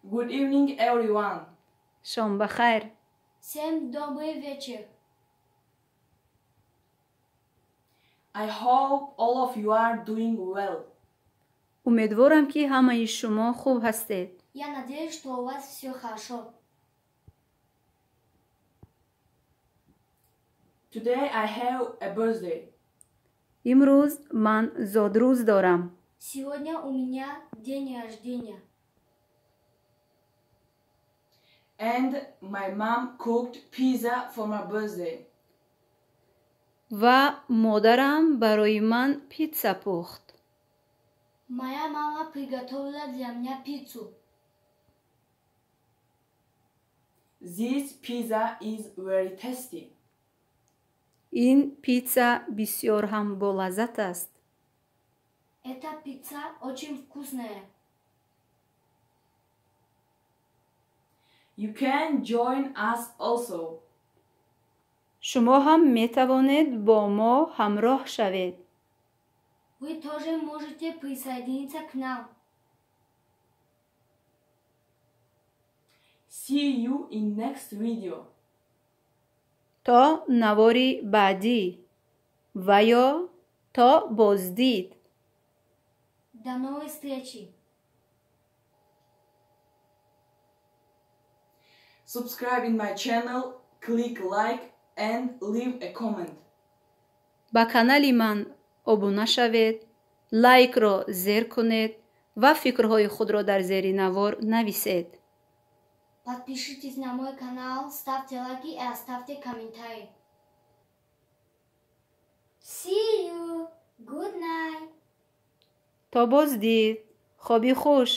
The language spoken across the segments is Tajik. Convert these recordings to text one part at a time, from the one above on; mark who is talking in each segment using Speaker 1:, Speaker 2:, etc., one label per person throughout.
Speaker 1: Good evening, everyone.
Speaker 2: Шом ба хайр.
Speaker 3: Всем добрый вечер.
Speaker 1: I hope all of you are doing well.
Speaker 2: Умедворам, ки ҳамаи шумо хуб ҳастед.
Speaker 3: Я надеюсь, что у вас все хорошо.
Speaker 1: Today I have a birthday.
Speaker 2: Имрӯз ман зодрӯз дорам.
Speaker 3: Сегодня у меня день рождения.
Speaker 1: And my mom cooked pizza for my birthday.
Speaker 2: Ва модарам барои ман питса пухт.
Speaker 3: Моя мама приготовила для меня пиццу.
Speaker 1: This pizza is very tasty.
Speaker 2: Ин питса бисёр ҳам болаззат аст.
Speaker 3: Эта пицца очень вкусная.
Speaker 1: You can join us also.
Speaker 2: Шумо ҳам метавонед бо мо ҳамроҳ шавед.
Speaker 3: Вы тоже можете присоединиться к нам.
Speaker 1: See you in next video.
Speaker 2: То навори баъдӣ ва ё то боздид.
Speaker 3: До новой встречи.
Speaker 1: Subscribe in my channel, click like and leave a comment.
Speaker 2: Ба канали ман обуна шавед, лайкро зер кунед ва фикрҳои худро дар зери навор нависед.
Speaker 3: Подпишитесь на мой канал, ставьте лайки и оставьте комментарии. See you. Good night.
Speaker 2: То боздид, хоби хуш.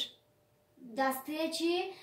Speaker 3: До встречи.